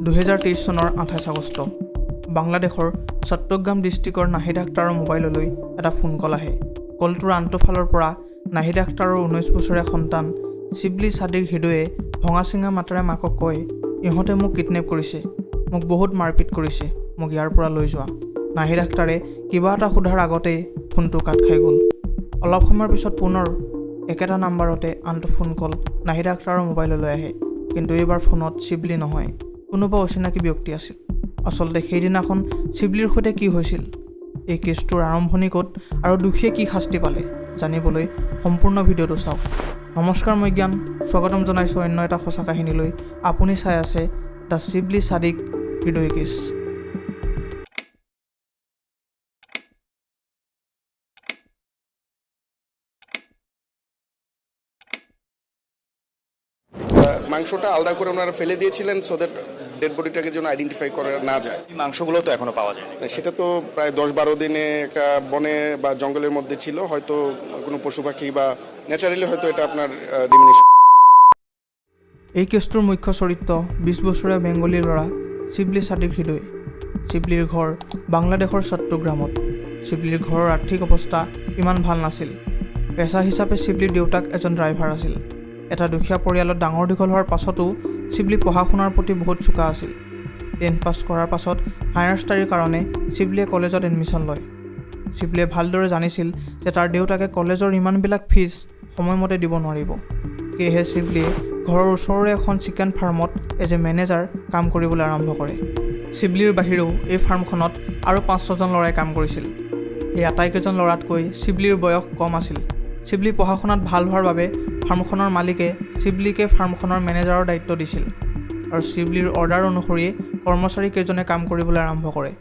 2023 চনৰ 28 আগষ্ট বাংলাদেশৰ চট্টগ্ৰাম ডিষ্ট্ৰিক্টৰ নাহিদ আখতাৰৰ মোবাইললৈ এটা ফোন কল আহে। কলটোৰ আনটো ফালৰ পৰা নাহিদ আখতাৰৰ 19 বছৰীয়া সন্তান চিবলি ছাদিক হৃদয়ে ভঙা চিঙা মাতেৰে মাকক কয়, "ইহঁতে মোক কিডনেপ কৰিছে, মোক বহুত মাৰপিট কৰিছে, মোক ইয়াৰ পৰা লৈ যোৱা।" নাহিদ আখতাৰে কিবা এটা সোধাৰ আগতেই ফোনটো কাট খাই গ'ল। অলপ সময়ৰ পিছত পুনৰ একেটা নাম্বাৰতে আনটো ফোন কল নাহিদ আখতাৰৰ মোবাইললৈ আহে। কিন্তু এইবাৰ ফোনত চিবলি নহয়, কোনোবা অচিনাকি ব্যক্তি আছিল। আচলতে সেইদিনাখন চিবলিৰ সৈতে কি হৈছিল, এই কেছটোৰ আৰম্ভণি ক'ত আৰু দোষীয়ে কি শাস্তি পালে, জানিবলৈ সম্পূৰ্ণ ভিডিঅ'টো চাওক। নমস্কাৰ, মই জ্ঞান, স্বাগতম জনাইছোঁ অন্য এটা সঁচা কাহিনীলৈ। আপুনি চাই আছে the Shibli Sadiq Hridoy cash. মাংসটা আলাদা করে ওনারা ফেলে দিয়েছিলেন, সো that dead বডিটাকে যেন আইডেন্টিফাই করা না যায়। এই মাংসগুলো তো এখনো পাওয়া যায়নি। সেটা তো প্রায় 10-12 দিনে একটা বনে বা জঙ্গলের মধ্যে ছিল, হয়তো কোনো পশু পাখি বা ন্যাচারালি হয়তো এটা আপনার ডিমিনিশ। এই কেছটোৰ মুখ্য চৰিত্ৰ 20 বছৰীয়া বেংগলী ল'ৰা চিবলি ছাদিক হৃদয়। চিবলিৰ ঘৰ বাংলাদেশৰ চট্টগ্ৰামত। চিবলিৰ ঘৰৰ আৰ্থিক অৱস্থা ইমান ভাল নাছিল। পেচা হিচাপে চিবলিৰ দেউতাক এজন ড্ৰাইভাৰ আছিল। এটা দুখীয়া পৰিয়ালত ডাঙৰ দীঘল হোৱাৰ পাছতো চিবলি পঢ়া শুনাৰ প্ৰতি বহুত চোকা আছিল। 10 পাছ কৰাৰ পাছত হায়াৰ ষ্টাডিৰ কাৰণে চিবলিয়ে কলেজত এডমিশ্যন লয়। চিবলিয়ে ভালদৰে জানিছিল যে তাৰ দেউতাকে কলেজৰ ইমানবিলাক ফিজ সময়মতে দিব নোৱাৰিব। সেয়েহে চিবলিয়ে ঘৰৰ ওচৰৰে এখন চিকেন ফাৰ্মত এজ এ মেনেজাৰ কাম কৰিবলৈ আৰম্ভ কৰে। চিবলিৰ বাহিৰেও এই ফাৰ্মখনত আৰু পাঁচ ছজন ল'ৰাই কাম কৰিছিল। এই আটাইকেইজন ল'ৰাতকৈ চিবলিৰ বয়স কম আছিল। চিবলি পঢ়া শুনাত ভাল হোৱাৰ বাবে ফাৰ্মখনৰ মালিকে চিবলিকে ফাৰ্মখনৰ মেনেজাৰৰ দায়িত্ব দিছিল আৰু চিবলিৰ অৰ্ডাৰ অনুসৰিয়ে কৰ্মচাৰীকেইজনে কাম কৰিবলৈ আৰম্ভ কৰে।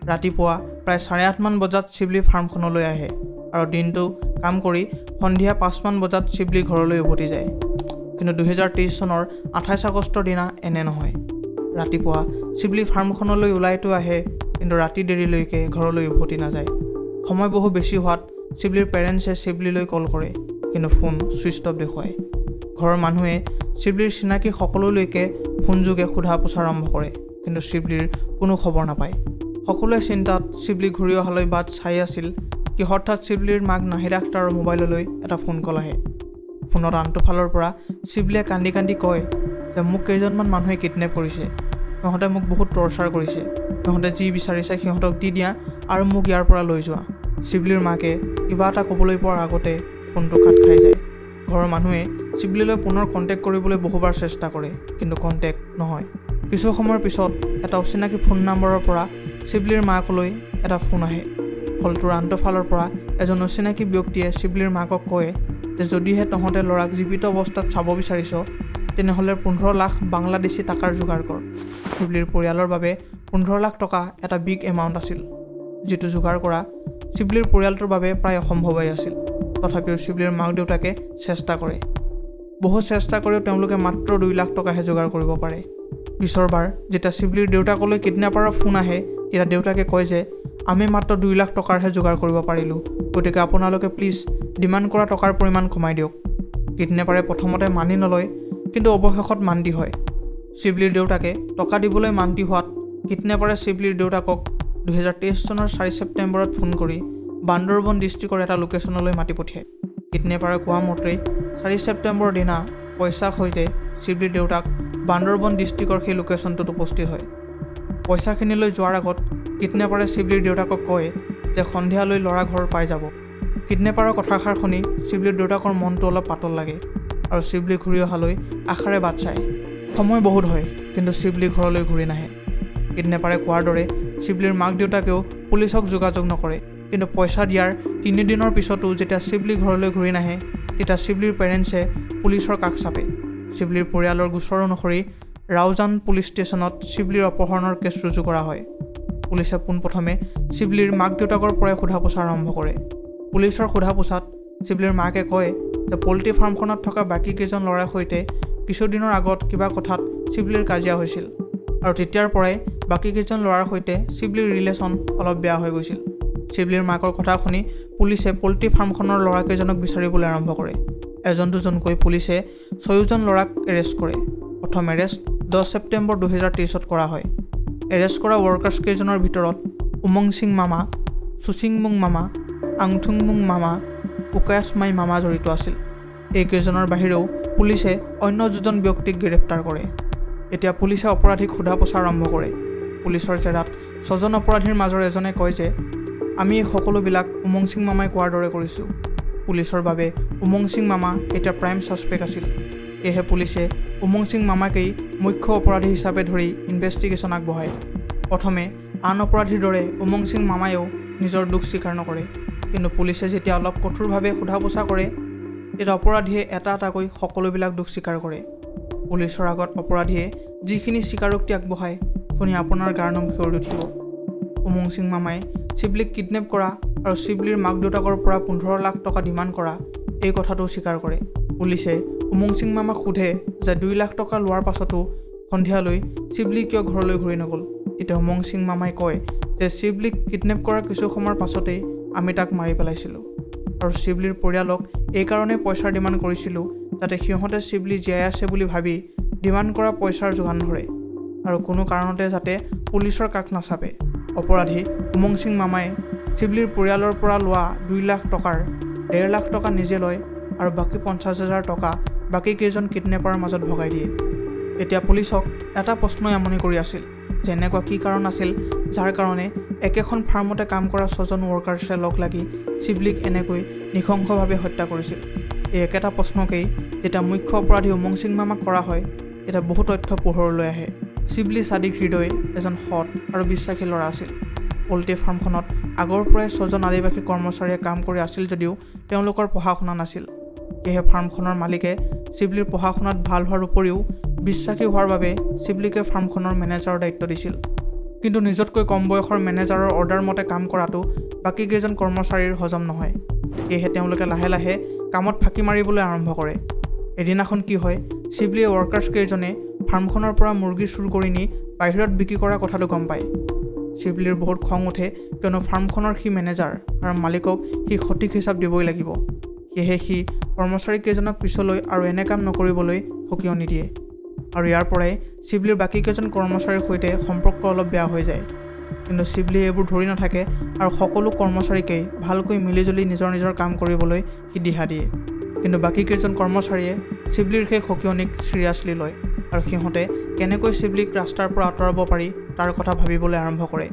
ৰাতিপুৱা প্ৰায় 8:30মান বজাত চিবলি ফাৰ্মখনলৈ আহে আৰু দিনটো কাম কৰি সন্ধিয়া 5মান বজাত চিবলি ঘৰলৈ উভতি যায়। কিন্তু 2023 চনৰ 28 আগষ্টৰ দিনা এনে নহয়। ৰাতিপুৱা চিবলি ফাৰ্মখনলৈ ওলাইতো আহে, কিন্তু ৰাতি দেৰিলৈকে ঘৰলৈ উভতি নাযায়। সময় বহু বেছি হোৱাত চিবলিৰ পেৰেণ্টছে চিবলিলৈ কল কৰে, কিন্তু ফোন ছুইচ অফ দেখুৱায়। ঘৰৰ মানুহে চিবলিৰ চিনাকি সকলোলৈকে ফোনযোগে সোধা পোছা আৰম্ভ কৰে, কিন্তু চিবলিৰ কোনো খবৰ নাপায়। সকলোৱে চিন্তাত চিবলি ঘূৰি অহালৈ বাট চাই আছিল কি হঠাৎ চিবলিৰ মাক নাহিদা আখতাৰৰ মোবাইললৈ এটা ফোন কল আহে। ফোনত আনটো ফালৰ পৰা চিবলিয়ে কান্দি কান্দি কয় যে মোক কেইজনমান মানুহে কিডনেপ কৰিছে, সিহঁতে মোক বহুত টৰ্চাৰ কৰিছে, সিহঁতে যি বিচাৰিছে সিহঁতক দি দিয়া আৰু মোক ইয়াৰ পৰা লৈ যোৱা। চিবলিৰ মাকে কিবা এটা ক'বলৈ পোৱাৰ আগতে ফোনটো কাট খাই যায়। ঘৰৰ মানুহে চিবলিলৈ পুনৰ কণ্টেক্ট কৰিবলৈ বহুবাৰ চেষ্টা কৰে, কিন্তু কণ্টেক্ট নহয়। কিছু সময়ৰ পিছত এটা অচিনাকি ফোন নম্বৰৰ পৰা চিবলিৰ মাকলৈ এটা ফোন আহে। কলটোৰ আনটো ফালৰ পৰা এজন অচিনাকি ব্যক্তিয়ে চিবলিৰ মাকক কয় যে যদিহে তহঁতে ল'ৰাক জীৱিত অৱস্থাত চাব বিচাৰিছ, তেনেহ'লে 15 লাখ বাংলাদেশী টকাৰ যোগাৰ কৰ। চিবলিৰ পৰিয়ালৰ বাবে 15 লাখ টকা এটা বিগ এমাউণ্ট আছিল, যিটো যোগাৰ কৰা চিবলিৰ পৰিয়ালটোৰ বাবে প্ৰায় অসম্ভৱেই আছিল। তথাপিও চিবলিৰ মাক দেউতাকে চেষ্টা কৰে। বহু চেষ্টা কৰিও তেওঁলোকে মাত্ৰ 2 লাখ টকাহে যোগাৰ কৰিব পাৰে। পিছৰবাৰ যেতিয়া চিবলিৰ দেউতাকলৈ কিডনেপাৰৰ ফোন আহে, তেতিয়া দেউতাকে কয় যে আমি মাত্ৰ 2 লাখ টকাৰহে যোগাৰ কৰিব পাৰিলোঁ, গতিকে আপোনালোকে প্লিজ ডিমাণ্ড কৰা টকাৰ পৰিমাণ কমাই দিয়ক। কিডনেপাৰে প্ৰথমতে মানি নলয়, কিন্তু অৱশেষত মান্তি হয়। চিবলিৰ দেউতাকে টকা দিবলৈ মান্তি হোৱাত কিডনেপাৰে চিবলিৰ দেউতাকক 2023 চনৰ 4 ছেপ্টেম্বৰত ফোন কৰি বান্দৰবন ডিষ্ট্ৰিক্টৰ এটা লোকেশ্যনলৈ মাতি পঠিয়ায়। কিডনেপাৰে কোৱা মতেই 4 ছেপ্টেম্বৰৰ দিনা পইচাৰ সৈতে চিবলিৰ দেউতাক বান্দৰবন ডিষ্ট্ৰিক্টৰ সেই লোকেশ্যনটোত উপস্থিত হয়। পইচাখিনি লৈ যোৱাৰ আগত কিডনেপাৰে চিবলিৰ দেউতাকক কয় যে সন্ধিয়ালৈ ল'ৰা ঘৰ পাই যাব। কিডনেপাৰৰ কথাষাৰ শুনি চিবলিৰ দেউতাকৰ মনটো অলপ পাতল লাগে আৰু চিবলি ঘূৰি অহালৈ আশাৰে বাট চায়। সময় বহুত হয়, কিন্তু চিবলি ঘৰলৈ ঘূৰি নাহে। কিডনেপাৰে কোৱাৰ দৰে চিবলিৰ মাক দেউতাকেও পুলিচক যোগাযোগ নকৰে। কিন্তু পইচা দিয়াৰ 3 দিনৰ পিছতো যেতিয়া চিবলি ঘৰলৈ ঘূৰি নাহে, তেতিয়া চিবলিৰ পেৰেণ্টছে পুলিচৰ কাষ চাপে। চিবলিৰ পৰিয়ালৰ গোচৰ অনুসৰি ৰাওজান পুলিচ ষ্টেচনত চিবলিৰ অপহৰণৰ কেছ ৰুজু কৰা হয়। পুলিচে পোনপ্ৰথমে চিবলিৰ মাক দেউতাকৰ পৰাই সোধা পোছা আৰম্ভ কৰে। পুলিচৰ সোধা পোছাত চিবলিৰ মাকে কয় যে পল্ট্ৰি ফাৰ্মখনত থকা বাকী কেইজন ল'ৰাৰ সৈতে কিছুদিনৰ আগত কিবা কথাত চিবলিৰ কাজিয়া হৈছিল আৰু তেতিয়াৰ পৰাই বাকী কেইজন ল'ৰাৰ সৈতে চিবলিৰ ৰিলেশ্যন অলপ বেয়া হৈ গৈছিল। চিবলিৰ মাকৰ কথা শুনি পুলিচে পল্ট্ৰি ফাৰ্মখনৰ ল'ৰাকেইজনক বিচাৰিবলৈ আৰম্ভ কৰে। এজন দুজনকৈ পুলিচে ছয়োজন ল'ৰাক এৰেষ্ট কৰে। প্ৰথম এৰেষ্ট 10 ছেপ্টেম্বৰ 2023ত কৰা হয়। এৰেষ্ট কৰা ৱৰ্কাৰ্ছকেইজনৰ ভিতৰত উমং সিং মামা, চুচিংমুং মামা, আংথুংমুং মামা, উকায়াথমাই মামা জড়িত আছিল। এইকেইজনৰ বাহিৰেও পুলিচে অন্য দুজন ব্যক্তিক গ্ৰেপ্তাৰ কৰে। এতিয়া পুলিচে অপৰাধীক সোধা পোছা আৰম্ভ কৰে। পুলিচৰ জেৰাত ছজন অপৰাধীৰ মাজৰ এজনে কয় যে আমি এই সকলোবিলাক উমং সিং মামাই কোৱাৰ দৰে কৰিছোঁ। পুলিচৰ বাবে উমং সিং মামা এতিয়া প্ৰাইম ছাছপেক্ট আছিল। সেয়েহে পুলিচে উমং সিং মামাকেই মুখ্য অপৰাধী হিচাপে ধৰি ইনভেষ্টিগেশ্যন আগবঢ়ায়। প্ৰথমে আন অপৰাধীৰ দৰে উমং সিং মামায়েও নিজৰ দোষ স্বীকাৰ নকৰে। কিন্তু পুলিচে যেতিয়া অলপ কঠোৰভাৱে সোধা পোছা কৰে, তেতিয়া অপৰাধীয়ে এটা এটাকৈ সকলোবিলাক দোষ স্বীকাৰ কৰে। পুলিচৰ আগত অপৰাধীয়ে যিখিনি স্বীকাৰোক্তি আগবঢ়ায়, শুনি আপোনাৰ গাৰ নোম শিয়ৰি উঠিব। উমং সিং মামাই চিবলিক কিডনেপ কৰা আৰু চিবলিৰ মাক দেউতাকৰ পৰা 15 লাখ টকা ডিমাণ্ড কৰা, এই কথাটোও স্বীকাৰ কৰে। পুলিচে উমং সিং মামাক সোধে যে 2 লাখ টকা লোৱাৰ পাছতো সন্ধিয়ালৈ চিবলি কিয় ঘৰলৈ ঘূৰি নগ'ল? তেতিয়া উমং সিং মামাই কয় যে চিবলিক কিডনেপ কৰাৰ কিছু সময়ৰ পাছতেই আমি তাক মাৰি পেলাইছিলোঁ আৰু চিবলিৰ পৰিয়ালক এইকাৰণেই পইচাৰ ডিমাণ্ড কৰিছিলোঁ যাতে সিহঁতে চিবলি জীয়াই আছে বুলি ভাবি ডিমাণ্ড কৰা পইচাৰ যোগান ধৰে আৰু কোনো কাৰণতে যাতে পুলিচৰ কাষ নাচাপে। অপৰাধী উমং সিং মামাই চিবলিৰ পৰিয়ালৰ পৰা লোৱা 2 লাখ টকাৰ 1.5 লাখ টকা নিজে লয় আৰু বাকী 50 হাজাৰ টকা বাকী কেইজন কিডনেপাৰৰ মাজত ভগাই দিয়ে। এতিয়া পুলিচক এটা প্ৰশ্নই আমনি কৰি আছিল যে এনেকুৱা কি কাৰণ আছিল যাৰ কাৰণে একেখন ফাৰ্মতে কাম কৰা ছজন ৱৰ্কাৰ্ছে লগ লাগি চিবলিক এনেকৈ নৃশংসভাৱে হত্যা কৰিছিল। এই একেটা প্ৰশ্নকেই যেতিয়া মুখ্য অপৰাধী উমং সিং মামাক কৰা হয়, তেতিয়া বহু তথ্য পোহৰলৈ আহে। চিবলি চাদিক হৃদয় এজন সৎ আৰু বিশ্বাসী ল'ৰা আছিল। পল্ট্ৰি ফাৰ্মখনত আগৰ পৰাই ছজন আদিবাসী কৰ্মচাৰীয়ে কাম কৰি আছিল যদিও তেওঁলোকৰ পঢ়া শুনা নাছিল। সেয়েহে ফাৰ্মখনৰ মালিকে চিবলিৰ পঢ়া শুনাত ভাল হোৱাৰ উপৰিও বিশ্বাসী হোৱাৰ বাবে চিবলিকে ফাৰ্মখনৰ মেনেজাৰৰ দায়িত্ব দিছিল। কিন্তু নিজতকৈ কম বয়সৰ মেনেজাৰৰ অৰ্ডাৰ মতে কাম কৰাটো বাকীকেইজন কৰ্মচাৰীৰ হজম নহয়। সেয়েহে তেওঁলোকে লাহে লাহে কামত ফাঁকি মাৰিবলৈ আৰম্ভ কৰে। এদিনাখন কি হয়, চিবলিয়ে ৱৰ্কাৰ্ছকেইজনে ফাৰ্মখনৰ পৰা মুৰ্গী চুৰ কৰি নি বাহিৰত বিক্ৰী কৰা কথাটো গম পায়। চিবলিৰ বহুত খং উঠে, কিয়নো ফাৰ্মখনৰ সি মেনেজাৰ আৰু মালিকক সি সঠিক হিচাপ দিবই লাগিব। সেয়েহে সি কৰ্মচাৰীকেইজনক পিছলৈ আৰু এনে কাম নকৰিবলৈ সকীয়নি দিয়ে আৰু ইয়াৰ পৰাই চিবলিৰ বাকীকেইজন কৰ্মচাৰীৰ সৈতে সম্পৰ্ক অলপ বেয়া হৈ যায়। কিন্তু চিবলিয়ে এইবোৰ ধৰি নাথাকে আৰু সকলো কৰ্মচাৰীকেই ভালকৈ মিলিজুলি নিজৰ নিজৰ কাম কৰিবলৈ সি দিহা দিয়ে। কিন্তু বাকীকেইজন কৰ্মচাৰীয়ে চিবলিৰ সেই সকীয়নিক চিৰিয়াছলি লয় আৰু সিহঁতে কেনেকৈ চিবলিক ৰাস্তাৰ পৰা আঁতৰাব পাৰি তাৰ কথা ভাবিবলৈ আৰম্ভ কৰে।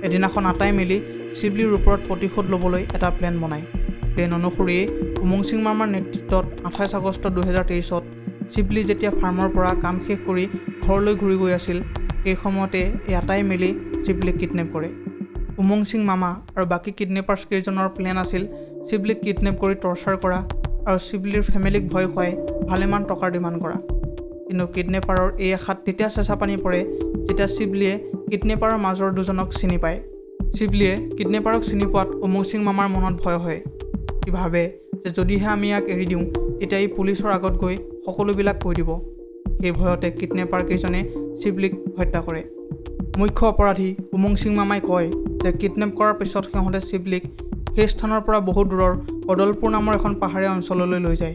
এদিনাখন আটাই মিলি চিবলিৰ ওপৰত প্ৰতিশোধ ল'বলৈ এটা প্লেন বনায়। প্লেন অনুসৰিয়েই উমং সিং মামাৰ নেতৃত্বত 28 আগষ্ট 2023ত চিবলি যেতিয়া ফাৰ্মৰ পৰা কাম শেষ কৰি ঘৰলৈ ঘূৰি গৈ আছিল, সেই সময়তে এই আটাই মিলি চিবলিক কিডনেপ কৰে। উমং সিং মামা আৰু বাকী কিডনেপাৰ্ছ কেইজনৰ প্লেন আছিল চিবলিক কিডনেপ কৰি টৰ্চাৰ কৰা আৰু চিবলিৰ ফেমিলিক ভয় খুৱাই ভালেমান টকাৰ ডিমাণ্ড কৰা। কিন্তু কিডনেপাৰৰ এই আশাত তেতিয়া চেঁচা পানী পৰে যেতিয়া চিবলিয়ে কিডনেপাৰৰ মাজৰ দুজনক চিনি পায়। চিবলিয়ে কিডনেপাৰক চিনি পোৱাত উমং সিং মামাৰ মনত ভয় হয়। সি ভাবে যে যদিহে আমি ইয়াক এৰি দিওঁ, তেতিয়া ই পুলিচৰ আগত গৈ সকলোবিলাক কৈ দিব। সেই ভয়তে কিডনেপাৰ কেইজনে চিবলিক হত্যা কৰে। মুখ্য অপৰাধী উমং সিং মামাই কয় যে কিডনেপ কৰাৰ পিছত সিহঁতে চিবলিক সেই স্থানৰ পৰা বহু দূৰৰ কদলপুৰ নামৰ এখন পাহাৰীয়া অঞ্চললৈ লৈ যায়।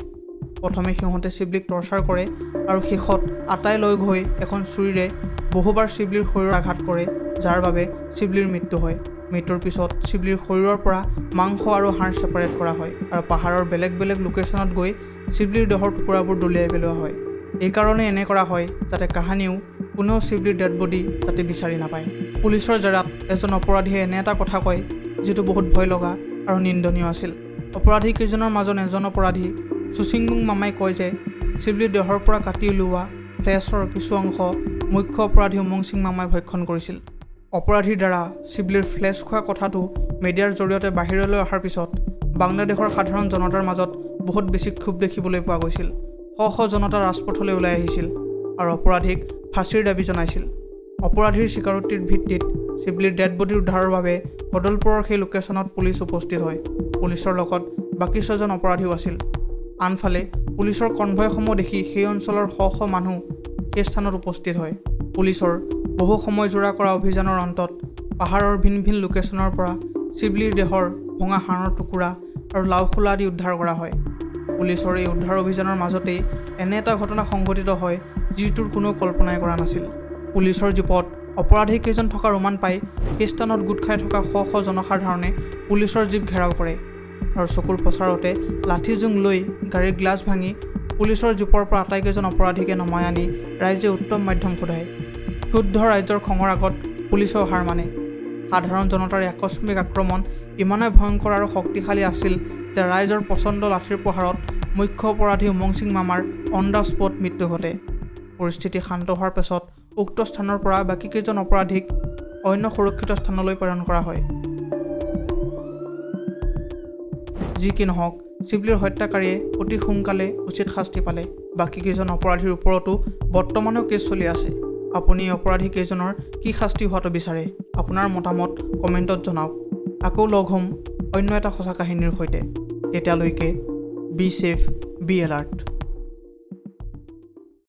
প্ৰথমে সিহঁতে চিবলিক টৰ্চাৰ কৰে আৰু শেষত আটাই লগ হৈ এখন চুৰিৰে বহুবাৰ চিবলিৰ শৰীৰত আঘাত কৰে, যাৰ বাবে চিবলিৰ মৃত্যু হয়। মৃত্যুৰ পিছত চিবলিৰ শৰীৰৰ পৰা মাংস আৰু হাড় ছেপাৰেট কৰা হয় আৰু পাহাৰৰ বেলেগ বেলেগ লোকেশ্যনত গৈ চিবলিৰ দেহৰ টুকুৰাবোৰ দলিয়াই পেলোৱা হয়। এইকাৰণে এনে কৰা হয় যাতে কাহানিও কোনেও চিবলিৰ ডেড বডি যাতে বিচাৰি নাপায়। পুলিচৰ জেৰাত এজন অপৰাধীয়ে এনে এটা কথা কয় যিটো বহুত ভয় লগা আৰু নিন্দনীয় আছিল। অপৰাধীকেইজনৰ মাজত এজন অপৰাধী চুচিংমুং মামাই কয় যে চিবলিৰ দেহৰ পৰা কাটি উলিওৱা ফ্লেছৰ কিছু অংশ মুখ্য অপৰাধী উমং সিং মামাই ভক্ষণ কৰিছিল। অপৰাধীৰ দ্বাৰা চিবলিৰ ফ্লেছ খোৱা কথাটো মিডিয়াৰ জৰিয়তে বাহিৰলৈ অহাৰ পিছত বাংলাদেশৰ সাধাৰণ জনতাৰ মাজত বহুত বেছি ক্ষোভ দেখিবলৈ পোৱা গৈছিল। শ শ জনতা ৰাজপথলৈ ওলাই আহিছিল আৰু অপৰাধীক ফাঁচীৰ দাবী জনাইছিল। অপৰাধীৰ স্বীকাৰোক্তিৰ ভিত্তিত চিবলিৰ ডেড বডি উদ্ধাৰৰ বাবে কদলপুৰৰ সেই লোকেশ্যনত পুলিচ উপস্থিত হয়। পুলিচৰ লগত বাকী ছজন অপৰাধীও আছিল। আনফালে পুলিচৰ কনভয়সমূহ দেখি সেই অঞ্চলৰ শ শ মানুহ সেই স্থানত উপস্থিত হয়। পুলিচৰ বহু সময় জোৰা কৰা অভিযানৰ অন্তত পাহাৰৰ ভিন ভিন লোকেশ্যনৰ পৰা চিবলিৰ দেহৰ ভঙা হাড়ৰ টুকুৰা আৰু লাওখোলা আদি উদ্ধাৰ কৰা হয়। পুলিচৰ এই উদ্ধাৰ অভিযানৰ মাজতেই এনে এটা ঘটনা সংঘটিত হয় যিটোৰ কোনেও কল্পনাই কৰা নাছিল। পুলিচৰ জীপত অপৰাধীকেইজন থকাৰ উমান পাই সেই স্থানত গোট খাই থকা শ শ জনসাধাৰণে পুলিচৰ জীপ ঘেৰাও কৰে আৰু চকুৰ পচাৰতে লাঠি জোং লৈ গাড়ীৰ গ্লাছ ভাঙি পুলিচৰ জীপৰ পৰা আটাইকেইজন অপৰাধীকে নমাই আনি ৰাইজে উত্তম মাধ্যম সোধায়। ক্ষুব্ধ ৰাইজৰ খঙৰ আগত পুলিচেও হাৰ মানে। সাধাৰণ জনতাৰ এই আকস্মিক আক্ৰমণ ইমানেই ভয়ংকৰ আৰু শক্তিশালী আছিল যে ৰাইজৰ প্ৰচণ্ড লাঠিৰ প্ৰহাৰত মুখ্য অপৰাধী উমং সিং মামাৰ অন the spot মৃত্যু ঘটে। পৰিস্থিতি শান্ত হোৱাৰ পাছত উক্ত স্থানৰ পৰা বাকীকেইজন অপৰাধীক অন্য সুৰক্ষিত স্থানলৈ প্ৰেৰণ কৰা হয়। যি কি নহওক, চিবলিৰ হত্যাকাৰীয়ে অতি সোনকালে উচিত শাস্তি পালে। বাকীকেইজন অপৰাধীৰ ওপৰতো বৰ্তমানেও কেছ চলি আছে। আপুনি এই অপৰাধীকেইজনৰ কি শাস্তি হোৱাটো বিচাৰে? আপোনাৰ মতামত কমেণ্টত জনাওক। আকৌ লগ হ'ম অন্য এটা সঁচা কাহিনীৰ সৈতে। তেতিয়ালৈকে বি ছেফ, বি এলাৰ্ট।